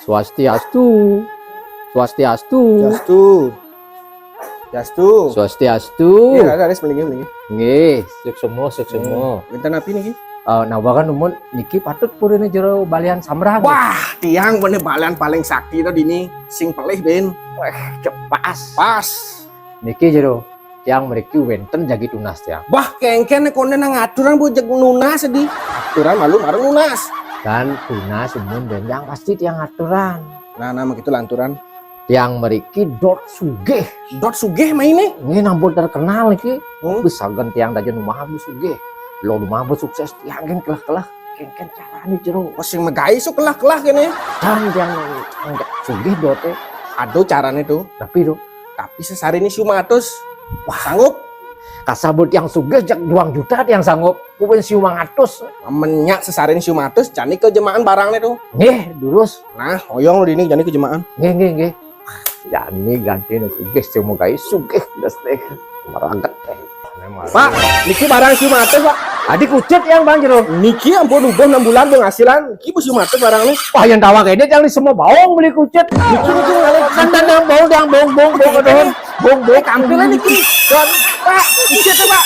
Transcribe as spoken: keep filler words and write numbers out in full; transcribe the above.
Swastiastu. Swastiastu. Jastu. Jastu. Swastiastu. Iya, ada ada sebenarnya ini. Nggih, suksma, suksma. Wénten napi niki? Eh, nah, bahkan umum niki patut purine jero balian samrah. Wah, tiang bener balian paling sakti to dini. Sing pelih ben. Wah, pas. Pas. Niki jero tiang mriki wénten jagi tunas tiang. Wah, kengken konden nang aturan bu jeg nunas di. Aturan malu marang nunas. Dan tunas umum dan yang pasti tiang aturan. Nah, nama gitu lanturan. Tiang mriki dot sugih. Dot sugih maine. Nggih nampun terkenal iki. Hmm. Wis sagan tiang daja numaha Bu sugih. Lo numaha Bu sukses tiang kan kelah-kelah. Kengken carane jero. Wah, sing megai sok kelah-kelah kene. Dan tiang nang sugih dote. Aduh carane tuh. Tapi tuh Tapi sesarine siu mangatus. Wah, sanggup. Kasabut tiang sugih jak duang juta tiang sanggup. Kuwi siu mangatus. Menyak sesarine siu mangatus jani kejemaan barangnya tuh. Nggih, durus. Nah, oyong lo dini jani kejemaan. Nggih, nggih, nggih. Jani ganti nu sugih sing mau gawe sugih terus teh. Meraget teh. Pak, niki barang siu mangatus, Pak. Adi kucit yang bang jero. Niki ampun udah enam bulan penghasilan. Niki siu mangatus barangnya. Wah yang tawa kayak dia yang semua bawang beli kucit. Niki niki ngalih kan yang bawang yang bawang bawang bawang bawang bawang bawang. Tampilnya niki. Pak, niki tuh, Pak.